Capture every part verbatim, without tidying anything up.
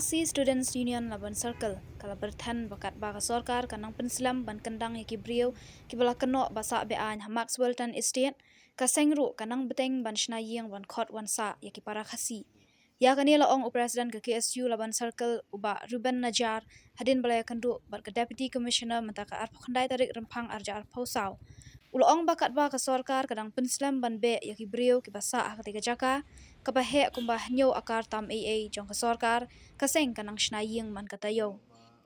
Khasi Students Union Laban Circle ka la pyrthen ba katba ka sorkar ka nang pynslem ban kyndang ïa ki briew kiba la kynnoh ba sah be-aiñ ha Maxwellton Estate, ka seng ruh ka nang bteng ban shna ïing wan khot wan sah ïa ki para Khasi. Ïa kane la ong u President ka K S U Laban Circle, u Bah Reuben Najiar, hadien ba la ïakynduh bad ka Deputy Commissioner mynta ka arphew khyndai tarik Rymphang arhajar arphew saw. U la ong ba katba ka sorkar ka dang pynslem ban beh ïa ki briew kiba sah ha katei ka jaka, kaba heh kumba hynñiew akar tam eiei jong ka sorkar, ka seng ka nang shna ïing man ka taïew.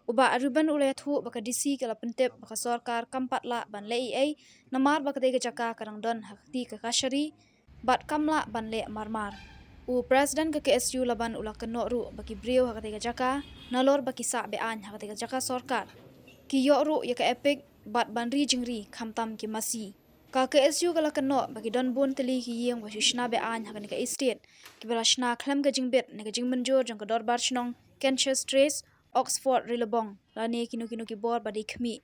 U Bah Reuben u la ïathuh ba ka D C ka la pyntip ba ka sorkar kam pat lah ban leh eiei, namar ba katei ka jaka ka dang don ha ka kti ka kashari, bad kam lah ban leh marmar. U President ka K S U Laban u la kynnoh ruh ba ki briew ha katei ka jaka, nalor ba ki sah be-aiñ ha katei ka jaka sorkar, ki ïoh ruh ïa ka EPIC bad ban ri jingri khamtam ki masi. Ka K S U ka la kynnoh ba ki don bun tylli ki ïing ba shu shna be-aiñ ha kane ka estate, kiba la shna khlem ka jingbit ne ka jingmynjur jong ka Dorbar Shnong, Cansius Trust, Oxford Rilibong, lane kino kino ki bor ba dei khmih.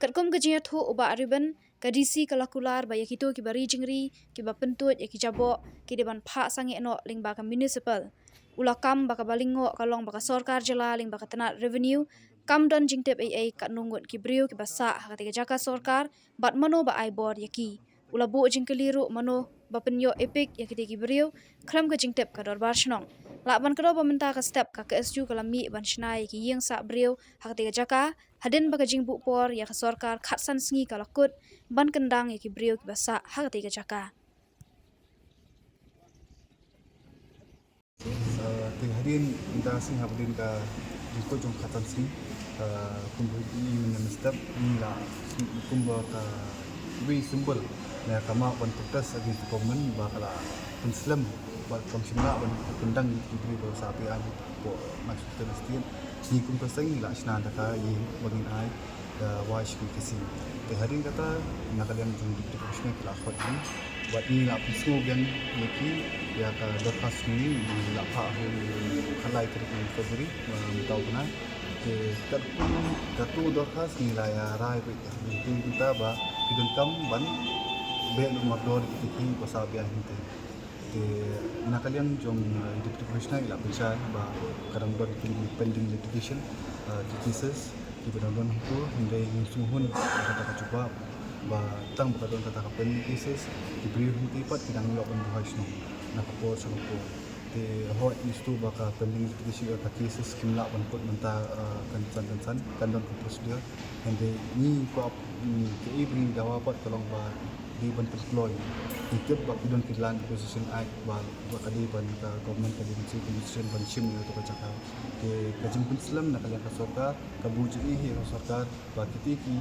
Katkum ka jingïathuh u Bah Reuben, ka D C ka la kular ba ïa kito kiba ri jingri, kiba pyntuid ïa ki jaboh, ki dei ban phah sangeh noh lyngba ka municipal. U la kam ba kaba lyngngoh ka long ba ka sorkar jylla lyngba ka tnat revenue kam don jingtip eiei katno ngut ki briew kiba sah ha katei ka jaka sorkar, bad mano ba ai bor ïa ki. U la buh jingkylli ruh mano ba pynïoh EPIC ïa kitei ki briew khlem ka jingtip ka Dorbar Shnong. Lah ban kdew ba mynta ka step ka K S U ka la mih ban shna ïa ki ïing sah briew ha katei ka jaka, hadien ba ka jingbuh por ïa ka sorkar khatsan sngi ka la kut ban kyndang ïa ki briew kiba sah ha katei ka jaka. Uh, te hadien mynta sngi hapdeng ka jingkut jong khatsan sngi, uh, kumba i mynstep ngi la kumba ka wei symbol ne ka mark ban protest against the government ba ka la pynslem ba kam shym lah ban kyndang ïa ki briew ba sah be-aiñ hapoh Maxwellton Estate. Ngi kum ka seng ngi la shna da ka ïing ba ngin ai da wai sha ki Khasi. Te hadien kata na ka liang jong Deputy Commissioner ki la khot ngi bad ngi la pynsngew biang ïa ki ïa ka dorkhas jong ngi, ngi la phah ha u khatlai tarik February, uh, mynta u bnai. Te katkum kato dorkhas ngi la ïa rai beit ïa ki, te mynta ba ki donkam ban beh noh mardor ïa ki ba sah be-aiñ hangtei. Te na ka liang jong, uh, Deputy Commissioner i la pynshai ba ka dang don ki pending litigation, uh, ki cases kiba dang don hangto, hynrei ngi sngewhun ïa kata ka jubab ba tang ba ka don kata ka pending cases, ki briew hangtei pat ki dang ïoh ban buhai shnong na ka por sha ka por. Te hooid ngi sngewthuh ba ka pending litigation, ka cases kim lah ban kut mynta, uh, kynsan kynsan, kan don ka procedure. Hynrei ngi kwah, mm, kaei ba ngi dawa pat ka long ba dei ban pynkloi. Ngi tip ba ki don ki land acquisition act ba, ba ka dei ban, ka government ka dei ban siew compensation ban shim ïa kato ka jaka. Te ka jingpynslem na ka liang ka sorkar ka buh jingeh ïa ka sorkar ba kitei ki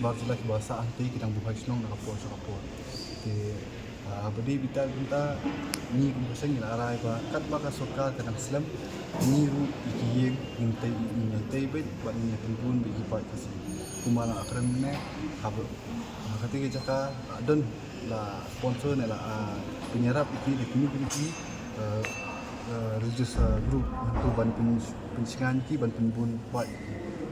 bar jylla kiba sah hangtei ki dang buhai shnong na ka por sha ka por. Te Ah, ba dei beit mynta ngi kum ka seng ngi la rai ba katba ka sorkar ka dang slem, ngi ruh ïa ki ïing ngin tei, ngin ïa tei beit bad ngin ïa pynbun beit ïa ki paid Khasi. Kumba la kren mynne, haba, ha katei ka jaka la don, la sponsor ne la, ah, pynïarap ïa ki da kino kino ki, ah, ah, religious, ah, group hangto ban pyn pynsngew ïa ki ban pynbun paid.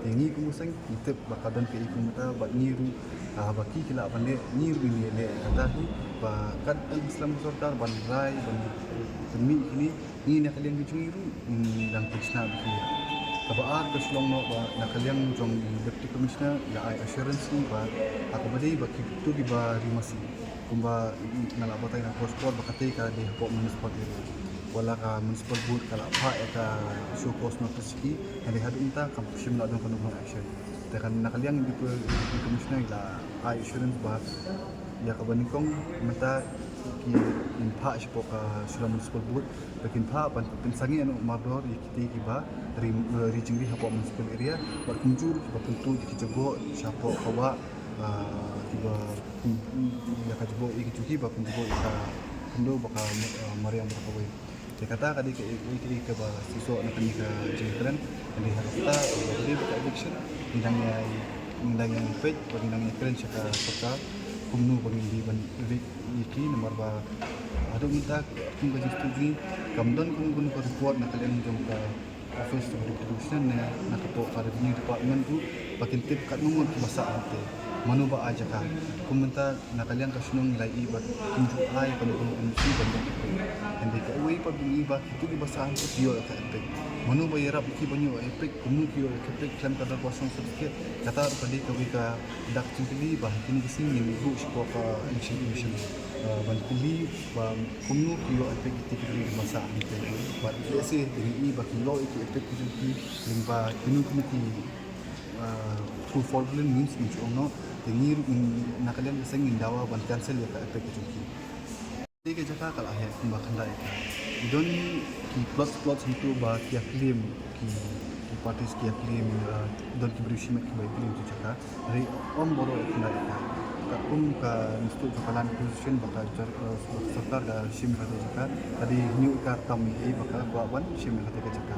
Te ngi kum u seng ngi tip ba ka don kaei kumta bad ngi ruh, ah, ba ki ki lah ban leh, ngi ruh ngi leh kata hi ba katba slem sorkar ban rai ban pynmih kine, ngi na ka liang ki jong ngi ruh ngi dang pynshna bad ki. Kaba ar ka shu long noh ba na ka liang jong Deputy Commissioner i la ai assurance ngi ba ha kaba dei ba kito kiba ri masi. Kumba nga la batai na por por ba katei ka dei hapoh municipal area. Wat la ka municipal board ka la phah ïa ka show cause notice ïa ki, hynrei haduh mynta kam shym la don kano kano action. Te kan na ka liang Deputy Commissioner i la ai assurance ba ïa kaba nyngkong mynta kin phah shapoh ka Shillong Municipal Board, ba kin phah ban pynsangeh noh mardor ïa kitei kiba ri, ri jingri hapoh municipal area, bad kumjuh kiba pyntuid ïa ki jaboh shapoh ka wah, ah, kiba, hmm, ïa ka jaboh ïa ki juki ba pynjaboh ïa ka khyndew bad ka, ah, mariang bad kawei. Te kata ka dei kaei kaei kaba shisha na kane ka jingkren. Hynrei ha kata ka dei ba ka eviction ngi dang ïa, ngi dang ïa peit bad ngi dang ïa kren sha ka sorkar kumno ba ngin dei ban evict ïa ki, namar ba haduh mynta kum ka jingsngewthuh jong ngi kam don kum ka report na ka liang jong ka Office of Deputy Commissioner ne na ka pok ka Revenue Department ruh ba kin tip katno ngut kiba sah hangtei, mano ba ai jaka. Kum mynta na ka liang ka shnong ngi la ïohi ba kim ju ai kano kano ka notice ban don EPIC. Hynrei kawei pat ba ngi ïohi ba kito kiba sah hangtei ki ïoh ïa ka EPIC. Mano ba ïarap ïa ki ban ïoh EPIC, kumno ki ïoh EPIC khlem ka dorbar shong certificate. Kata ruh ka dei kawei ka dak jingkylli ba ha kine ki sngi ngin buh sha ka Education Commission, eh, ban kylli ba kumno ki ïoh EPIC ïa ki briew ba sah hangtei. Bad lehse dang ïohi ba ki ïoh ïa ki EPIC ki jong ki lyngba kino kino ki, eh, through fraudulent means, ngin shu ong noh. Te ngi ruh ngin, na ka liang ka seng ngin dawa ban cancel ïa ka EPIC ka jong ki. Te ka jaka ka la heh kumba khyndai ka. Don ki plots, plots hangto ba ki ïa claim, ki, ki parties ki ïa claim, eh, don ki briew shimet kiba ïa claim ki jaka. Hynrei ym baroh ïa khyndai ka. Ka kum ka Institute of Land Acquisition ba ka jor, eh, ba ka sorkar ka shim ïa kata ka jaka. Ka dei hynñiew acre tam ïa ba ka kwah ban shim ïa kata ka jaka.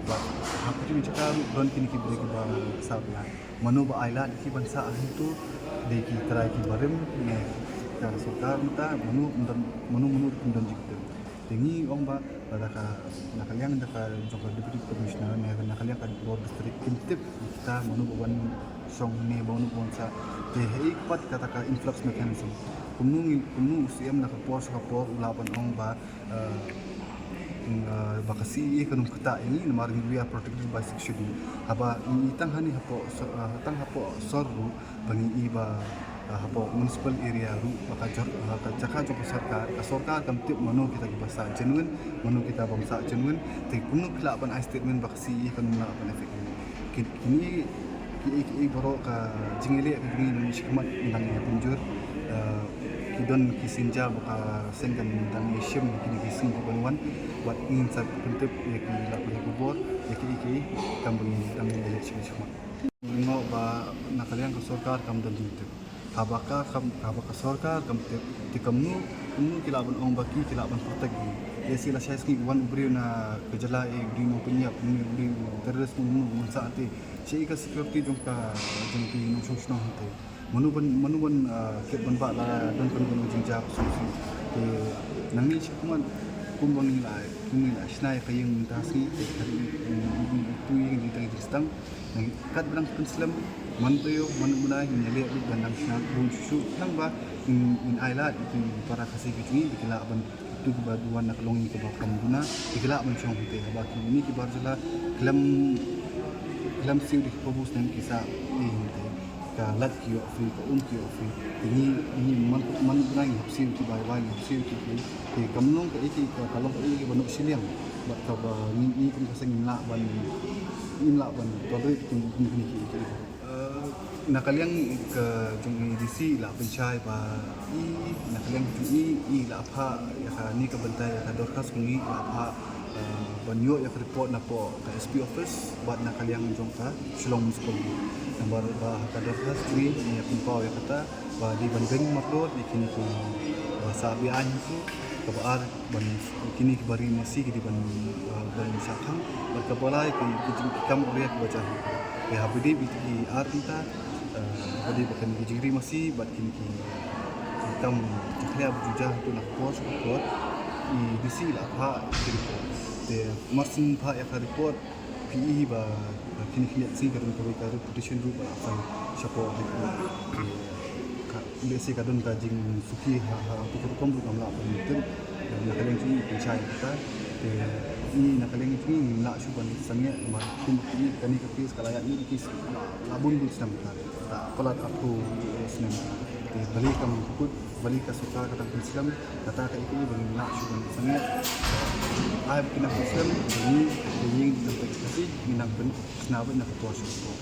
Ba ha ka jaka ruh don kine ki briew kiba sah bniah. Mano ba ai lad ïa ki ban sah hangto, dei ki trai ki barim ne ka sorkar mynta, mano, mano, mano ruh kim don jingtip. Te ngi ong ba lada ka, na ka liang da ka jong ka Deputy Commissioner ne na ka liang ka bor district kim tip ïa kita mano ba wan shong ne mano ba wan sah. Te haei pat kata ka influx mechanism. Kumno ngi, kumno u CM na ka por sha ka por u lah ban ong ba, eh, ba ka CAA kan ym ktah ïa ngi namar ngi, we are protected by Sixth Schedule. Haba ngi tang hangne hapoh sor, eh, tang hapoh sor ruh ba ngi i ba, eh, hapoh municipal area ruh ba ka jor, eh, ka jaka jong ka sorkar, ka sorkar kam tip mano kita kiba sah genuine, mano kita bym sah genuine. Te kumno ki lah ban ai statement ba ka CAA kan ym lah ban affect ïa ngi. Ki, kine kiei kiei baroh ka jingïaleh ka jong ngi nang shakhmat nang ïa pynjur, eh, ki don ki sienjam ba ka seng kan dang ïa shim kine ki sngi ki ban wan. Bad ngin sa pyntip ïa ki lad pathai khubor ïa kiei kiei kam ba ngi dang ïaleh shakhmat. Ngi ong ba na ka liang ka sorkar kam don jingtip. Haba ka kam, haba ka sorkar kam tip, te kumno, kumno ki lah ban ong ba ki, ki lah ban protect ngi. Ïa shi lashai sngi wan u briew na ka jylla, eh, u dei nongpynïap, u dei, u dei terrorist, u dei nongsahteng. Shaei ka security jong ka, jong ki nongshong shnong hangtei. Mano ban, mano ban, ah, kit ban bah lada don ka jingjia ka song song. Te nangne shakhmat kumba ngi la, kumba ngi la shna ïa ka ïing mynta sngi, te ka ri, mm, mm, mm, tu ïing di tang di stang. Nang kat ba dang pynslem, man taïew, man bnai, ngin ïaleh beit ban dang shna bun shuh shuh. Tang ba ngin, ngin ai lad ïa ki para Khasi ki jong ngi ba ki lah ban, kito kiba duwan na ka longïing kaba kam duna, ba ki lah ban shong hangtei. Haba kine ki bar jylla khlem, khlem siew da ki pabus nang ki sah ei hangtei. Ka lad ki ïoh free, ka um ki ïoh free. Te ngi, ngi man, man bnai ngi hap siew ki bai bai, ngi hap siew ki, ki, ki kam long kaei kaei, ka, ka long kaei kaei ba noh shiliang. Bad kaba ngi, ngi kum ka seng ngim lah ban, ngim lah ban tolerate kum, kum kine kiei kiei. Eh, na ka liang ka jong i DC la pynshai ba i, na ka liang ka jong i, i la phah ïa kane ka bynta, ïa ka dorkhas jong i la phah, eh, ban ïoh ïa ka report napoh ka SP office bad na ka liang jong ka Shillong Municipal Board. Namar ba ha ka dorkhas jong i ngi ïa pynpaw ïa kata ba dei ban beng mardor ïa kine ki ba sah beaiñ hangto, kaba ar ban kine kiba ri masi ki dei ban, ah, ban shah khang, bad kaba lai ki, ki jingkam awria kiba jia. Te haba dei beit ki ar bynta, ah, haba dei ba kine ki jingri masi bad kine ki jingkam jakhlia ba ju jia hangto na ka por sha ka por, i DC la phah ki report. Te mar shen phah ïa ka report, phi i ba, ba kine ki sngi ka don kawei ka reputation ruh ba la phai shapoh High Court. Ka, lehse ka don ka jingsuki ha, ha, tu ka rukom ruh ngam lah ban tip. Na ka liang jong ngi pynshai kata. Te ngi na ka liang jong ngi ngim lah shuh ban sangeh, namar kum phi i kane ka case ka la ïaid mih ki la, la bun bun snem kata. Ta palat arphew snem. Te balei kam kut, balei ka sorkar ka dang pynslem, kata kaei kaei ba ngim lah shuh ban sangeh. Ai ba ki nang pynslem, ba ngi, ba ngi nang pynslem, ngi nang pynslem na ka por sha ka por.